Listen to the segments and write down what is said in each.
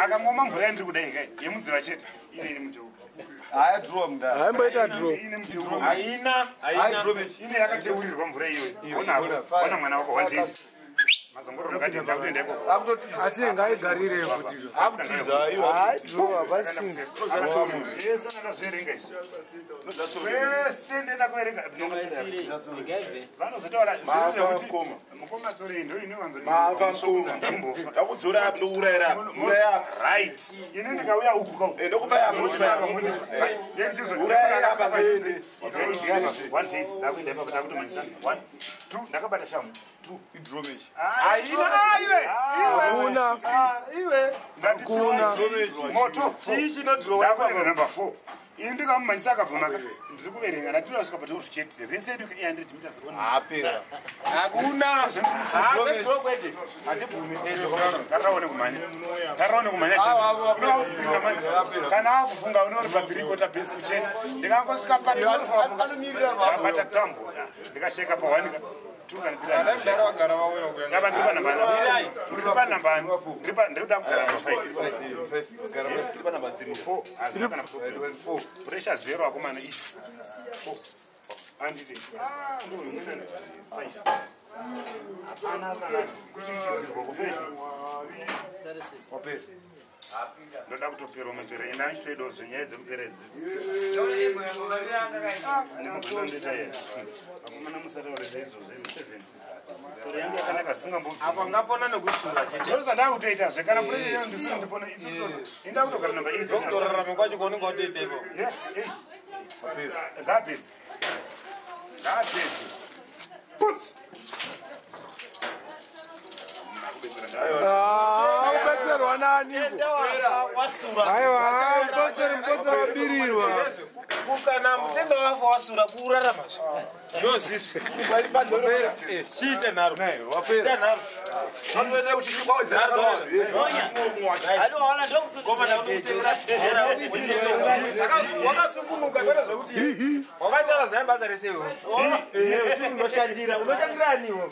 Akamoma mvura yandiri kudai kai yemudziva chete ine ine muteuka. Haya draw mndana. Haimboita draw. Ine muteuka. Haina, haina. Ine yakateurirwa mvura iyoyo. Ona ona mwana wako 1 days. Mazongoro ndakati ndakutoenda ikoko. Akutotiza. Asi ngaigarire futi. Akutiza iwe. Hayi draw hapasina. Zvese ndakazviverenga izvi. Zvese ndenda kuverenga. Vanozotaura zvekuti mukoma tsori ndo inowanzo Mafa mukoma. ndambofa. Ndakudzora apa ndokuurayira apa. Uraya apa. Right. Ini ndikauya uku kau. Ndokupa apa ndokupa apa. Uraya apa ndende. One days ndakuenda ipapo ndakutomhanyisana. 1 2 ndakabata shamu. 2 Idraw match. Haina, iwe. Hakuna. Iwe. Hakuna. Moto. Chii chinodhirowa Ndakuenda number 4. Ini ndikamumhanyisa akabvuma ka. Ndiri kuverenga ndati wasvika pa 12 chete. Rese yedu 800 meters only. Apera. Hakuna. Hasedhirowa kwete. Hatibvumi. Taraone kumhanya. Taraone kumhanya. Kana akufunga unori pa 3 quarter base kuchete. Ndikangosvika pa 12 apo. Ndakabata tambo. Ndikasheka pa 1 ka. 2 kana 3. Mdara vagara vauya kuenda. Ndaba ndiri pa namba. Ndiri pa namba. Ndiri pa ndiri kuda kugara pa 5. Tiri pa namba 3. 4. Hazvina kana problem. 4. Pressure 0 akomana issue. 4. Anditi. Ah, ndo imweni. 5. Hapana kana kuchichidzirwa kufeshi. Wapera. Ndoda kutoperwa mapera enda achitoidawo zvenyaya dzekupera idzi. Ndinondoita ye. Akomana musataure zvaizvozvo imi 7. Soro yangu yakanaka singambobvi. Apo ngafona nekusura chete. Ndozva ndakutoita zve kana pressure yangu ndisiri ndipona isi kutoda. Inda kutogara namba 8. Ndokutorarama kwacho kwaunenge watoita ipapo. Yeah, 8. Ngapedze. Ngapedze. Putz. Ah, ubetserwa naniko? Wasura. Aiwa, mupostori mupostori wabirirwa. Kana mutenda wafa wasura kuurarama zve. Ndozvizvi. Chiite nharo. Wapera. Ita nharo. Vanoenda kuchiri kwawedzera. Wakasungunuka kwete zvekuti wakataura zai basa rese iwe. Kuti unoshandira, unoshandira aniwo.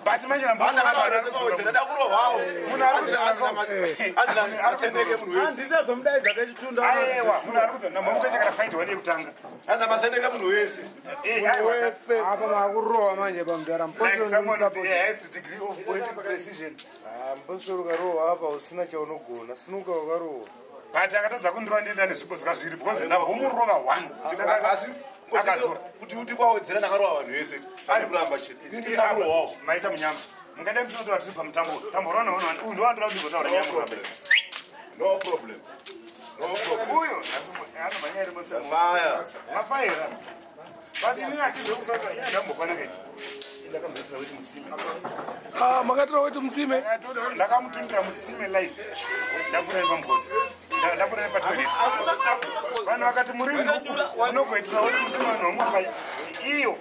But manje Ndada kurohwawo. Azina munhu wese. Handitazomudaidza kechitunda. Aiwa, munhu ari kudzana mamukachakara fight one yekutanga. Anza masendeke munhu wese. Apa makurohwa manje pamudhara Like mupostori someone with ndimusupport. the highest degree of poetic precision. Mupostori ukarohwa apa usina chaunogona. Sinuka ukarohwa. But akatadza kundirova ndienda nezvipo zvakazviri because ndambomurova one. Asi Akadzora. kuti uti kwawedzera ndakarova vanhu vese. Ari kuramba chete. Ndisina kurohwawo. Maita munyama. Mungadai musina kutaura tiri pamutambo. Tamborova naona uyu ndowandoda kuti ndigotaura nyaya muramba. No problem. No problem. Uyo anomhanya iri mose. Fire. Mafaira. But inini hatizve kufasa ine ndambokwana kaiti. Ndakamboitira kuti mutsime. Ah, makatora kuti mutsime. Ndakamutundira mutsime life. Ndapfuura nepamugoti. Ndapfuura nepatoilet. Vanhu vakati muri unogoitira kuti mutsime vanhu vamwe pa iyo.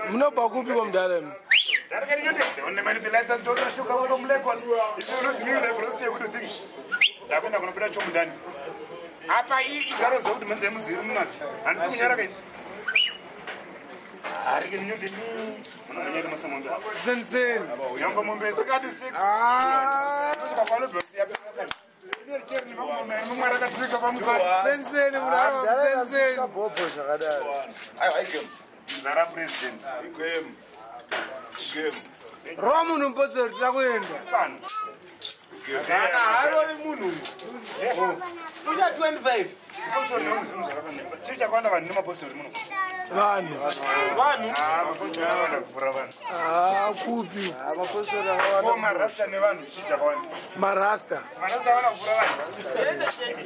Munobva kupi kwamudhara imi? Ndakuenda kunobuda chomundani. Apa igaroziva kuti mhanza yemudzi iri munati. Handisi kunyara kaiti. Harike nyonde munomhanya iri mose mombe. Senseni. Nyangwe mombe isikadi 6. Ah, Kusvika kwalobhesi yapera. Mumwe rakaturika pamusana. senseni mudhara senseni. Bhobho zvakadaro. Aiwa igame. Nzara president. Igame. Igame. Rova munhu mupostori tira kuenda. Pano. Kana harovi munhu. Usha 25. Mapostori nevanhu zvinhu zvakafanana. Chii chakawanda vanhu nemapostori muno? Vanhu. Vanhu. Ah, mapostori akawanda kupfuura vanhu. Ah, kupi? Mapostori akawanda. Ko marasta nevanhu chii chakawanda? Marasta. Marasta akawanda kupfuura vanhu. Chete chete.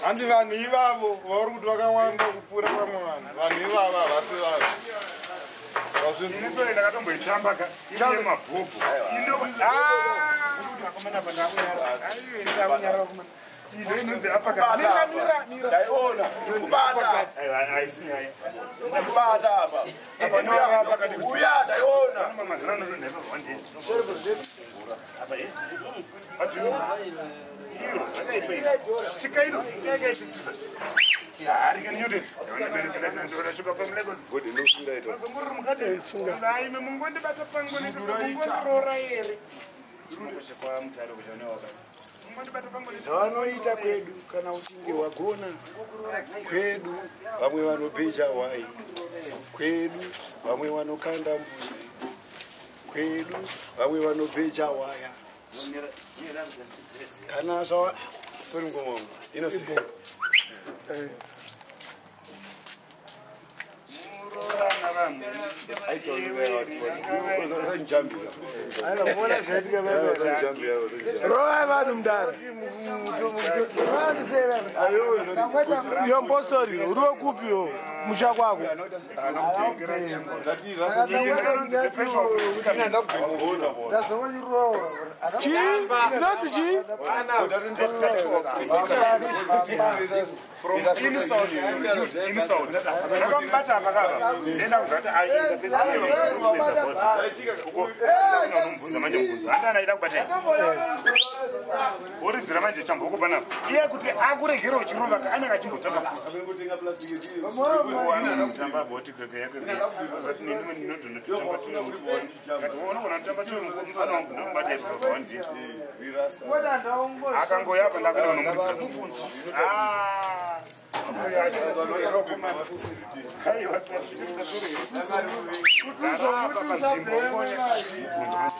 Handi vanhu ivavo vauri kuti vakawanda kupfuura vamwe vanhu. Vanhu ivavo havasi vanhu. Ini tsori ndakatomboitamba ka. Ine mabhobho. Ino ah, akomana pa ndakunyara. Aiwe ndakunyara akomana. Ino inonzi apaka. Mira mira mira. Ndaiona. Kubata. Aiwa haisi nyaya. Kubata apa. Apa ndo pakati kuti Uya ndaiona. mazina anodonha ipapo one days. Apa eh. But iro rakaipa iro. Chikairo yakaipisisa. Zvavanoita kwedu kana uchinge wagona kwedu vamwe vanobheja hwai kwedu vamwe vanokanda mbudzi kwedu vamwe vanobheja waya kana zva sorry mukoma wangu Innocent. Rovai vanhu mudara. Yo mpostori uri wekupi yo musha kwako? Chii? Inonzi chii? From insult to insult. Ndakamubata apa kava. Ndenda kuzati aiunomubvunza manje mubvunzo. Handana aida kubata. Woridzira manje chamboko panapa. Iye kuti akuregere uchirova anenge achimbotamba futi. Anenge kutamba bhoti kwekwe yake. Uzati nendimwe ndinodonotamba tuyo. Unogona kutamba tuyo mufana wangu ndomubata ipapo pa 1 day. Akangoya apa ndakuenda kunomuridzira mubvunzo.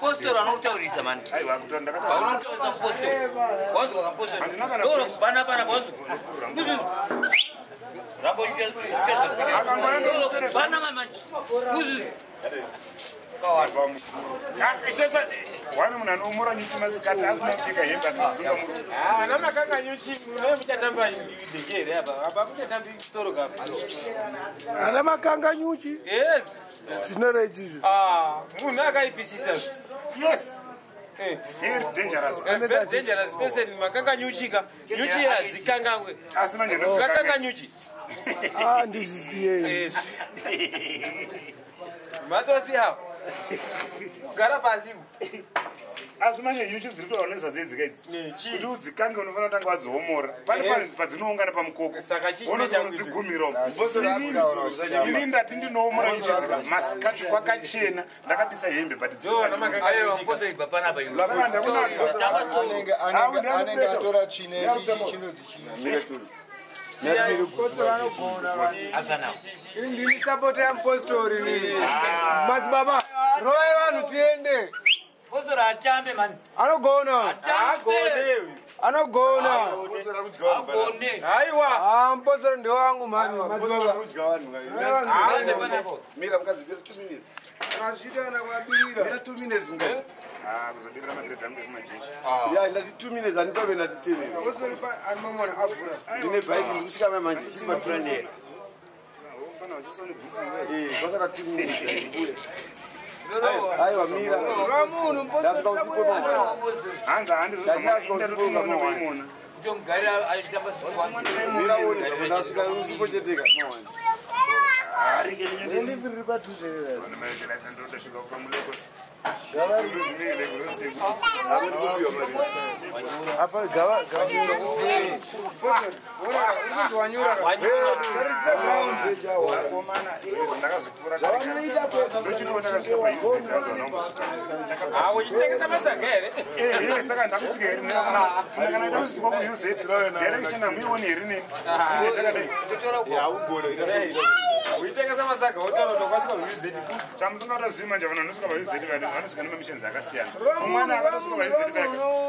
Postori anotaurisa mani. Paunotaurisa mupostori. Wanzwa kapostori. Ndogona kubana pana wanzwa. Rambo ucheza. Kubana mani. Kuzi. Wani munhu anoomora nyuchi masikati asina kupfeka hembe asisunga murume. Ana makanga nyuchi mune muchatamba deke here apa? Apa muchatambi tsoro kapa. Ana makanga nyuchi? Yes. Zvinorei chizvo? Ah, munhu akaipisisa. Yes. Very dangerous. Very dangerous person makanga nyuchi ka. Nyuchi hadzikangangwe. Asi manje Kakanga nyuchi. Ah, ndizvisiyei. Matsotsi awa. Kugara pasi. Asi manje nyuchi dziri kutoonesa dzedzika idzi. Kuti udzikange unofanira kutanga wadziomora. Pane padzinoungana pamukoko. Unodzigumira umo. Ini ndati ndinoomora nyuchi dzika. Masikati kwakachena ndakabisa hembe but Aiwa mupostori ibva panapa iwe. Anenge atora chine chinonzi chii? Ndini sapota yamupostori nini. Madzibaba, rovai vanhu tiende. Postori atambe mani. Anogona. Anogona. Agone. Aiwa. Ah, mupostori ndewangu mani. Madzibaba. Atambe panapa. Mira mukadzi, mira 2 minutes. Mazvita kana kuabirira. Mira 2 minutes mukadzi. Kuzobirira magrade angu ekumajechi. Ya, ndati 2 minutes handipabe ndati 10 minutes. Mupostori anomamona avhura. Ndine bhaiki ndikusvika mai manje. Simba 2 minutes. Kwasara 2 minutes. Aiwa mira. Rova munhu Ndasvika usiku manje. Hanzi handizozvamuona. Kutomugarira achitamba Mira uone, ndasvika usiku chete ka mawani. Ndiri padhuze rera. Apa gava gava. Unonzi wanyura. Tarisa ground. Zvavanoita Ah, uchitengesa masaga here? Saka ndakusvika here kana ndakusvika kuUZ direction hamuioni here nemi takadai. Uchitengesa masaga wotaura kuti wakasvika kuUZ. Chamusingatozivi manje vanhu vanosvika paUZ vanosvika nemamissions akasiyana. Umwana akatosvika paUZ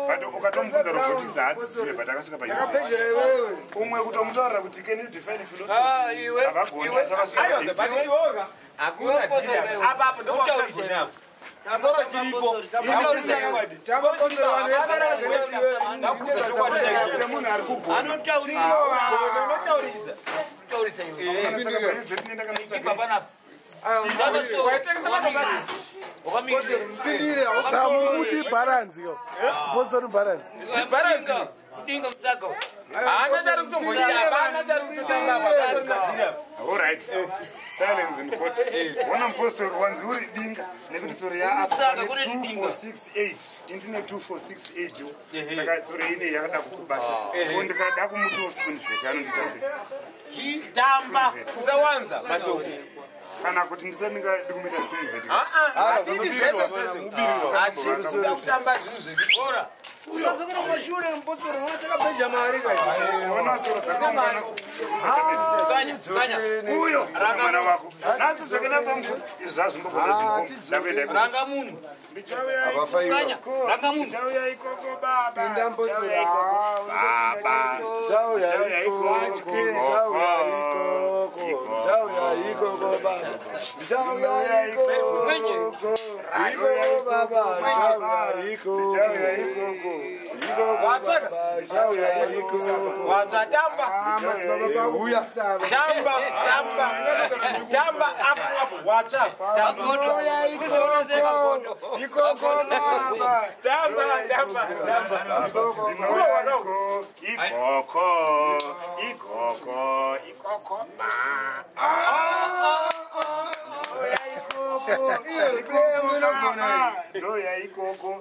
pake but ukatomubvunza robotics haadzizive but akasvika paUZ. Yakapedzera iwewe. Umwe kutomutaurira kuti can you define philosophy Ah, iwe. havagoni asi vakasvika Aiwa, paUZ. but iwoga. Hakuna deal apa. Apa apo ndopasina apo. Chikoro chiripo. Semunhu ari kugona. Anotaurisa. Unotaurisa. Taurisa iwe. Saka paUZ nenda kana Ibva panapa. Waitengesa masaga. Wakamira. Samuti balance yo. Mupostori balance. Balance. Dinga mutsaga. Haana chari kutomboita, hapana chari kutotanga apa. All right. Silence in court. Wona mupostori wanzi uri dinga nekuti tsoro yaapa 2468 indine 2468 saka tsoro ine yakada kukubata. Ko ndikada kumuti usikunivheta anondiita sei? Tamba usawanza mashoko. Kana kuti ndisandingadi kumuita sikunivheta. Hatidi zvese zvese. Hatisi kuda kutamba zvinhu zvekubhora. Usadzokera kumashure mupostori unotaka mari kai. Ona tsoro dzakaungana. Uyo mwana wako. Nhasi zvakanaka mfu izvi zvazvimbokoda zvinhu. Ndakuenda ikoko. Ranga munhu. Ndichauya ikoko. Ranga munhu. Ndichauya ikoko baba. Ndichauya ikoko. Baba. Ndichauya ikoko. Ndichauya ikoko baba. Ndichauya ikoko. Ikoko baba. Ndichauya ikoko. Ndichauya ikoko. Watsvaka. Ndichauya ikoko. Watsvatamba. Uya. Tamba, tamba. Tamba apo apo watsva. Tamba. Ikoko baba. Tamba, tamba, tamba. Ndinouya ikoko. Ikoko. Ikoko. Ikoko ma. Ndoya ikoko.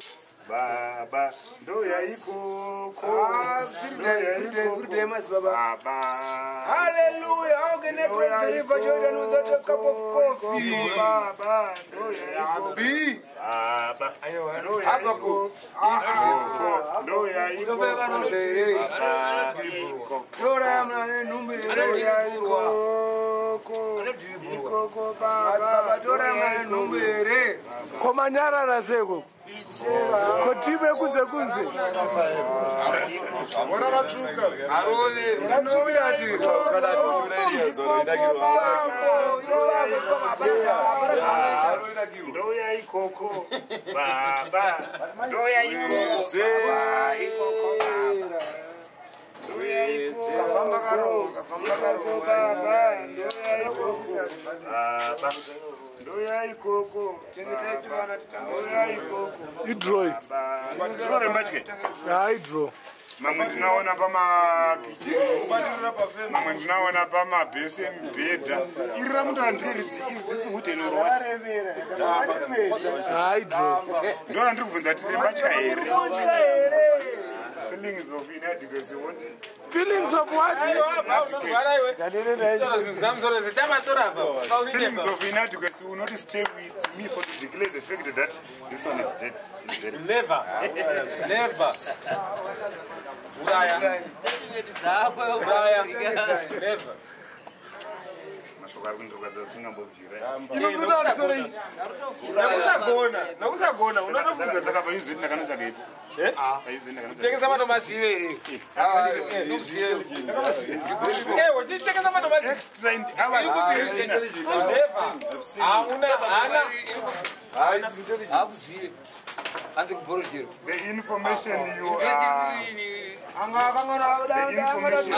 Baba, ndoya ikoko. Ndoya ikoko. Baba. Hallelujah. How can I cross the river Jordan without a cup of coffee? Baba, ndoya ikoko. B. Baba, ndoya ikoko. Ikoko, ndoya ikoko. Ikoko. Tora mwana nhumbi. Ndoya ikoko. Ikoko baba. Tora mwana nhumbi here. Komanyarara seko. Kotime kunze kunze. Mwana ratsvuka. Ratsvukira ati. Ndoya ikoko. Baba. Ndoya ikoko. Ikoko baba. Ndoya ikoko. Kafamba karo, kafamba karo. Baba, ndoya ikoko. Baba. Ndoya ikoko. Tengesai tuvana titange. Ndoya ikoko. Idraw. Baba. Mbatye. Hayi draw. Mamwe ndinaona pamakicheni. Mamwe ndinaona pamabhesi emibhedha. Iri ramutaura nderidzi is this wooden or what? Hayi draw. Ndora ndiri kubvunza tiri mbatya here? Kutya here. Feelings of inadequacy won't Feelings of what? Feelings of inadequacy will not stay with me for to declare the fact that this one is dead. Is dead. Never. Never. Uraya. Uraya. Never. Mashoko ari kundirwadza asingambobvira. Nokusagona. Nokusagona. Unotofunga. Saka paizvini ndakanotsvaga ipo. Paizvini ndakanotsvaga. Tengesa madomasi iwe here. Uchitengesa madomasi. Extra and hours. Never. Hauna hana. Hakuzive. Anzi kubhorochero. The information you are. The information.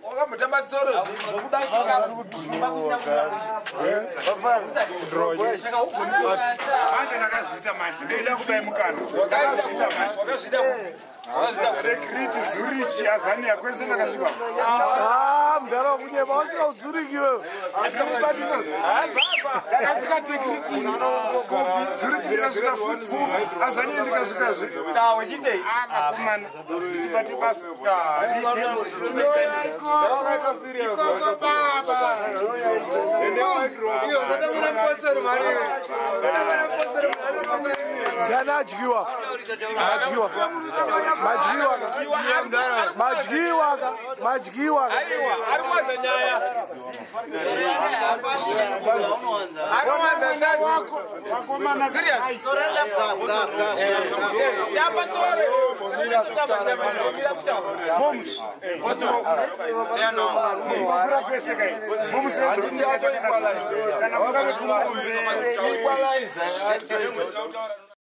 Wakambotamba tsoro zvokuda Manje ndakazviita manje. Ndoida kubai mukana. Ndakazviita manje. Wakazviita Security Zurich Azania kwese ndakasvika. Ah, mudhara wakunyema wasvika kuZurich iwewe. Ndinokubatisa. Ndakasvika Tekriti. Zurich ndikasvika futi. Azania ndikasvikazve. Uchitei? Vakomana ndichibate basa. Ndoya ikoko. Ikoko baba. Ndoya ikoko. Iyo usatamana mupostori mari. Usatamana mupostori mari. Ndani adyiwa. Madyiwa. Madyiwa. Madyiwa. Madyiwa. Aiwa, ari kuwanza nyaya. Ari kuwanza sasi. Vakomana. Serious. Tamba tsoro. Mira kutaura. Moms. Kura kwese kai. Moms Equalizer. Kana kungave kumombe. Equalizer.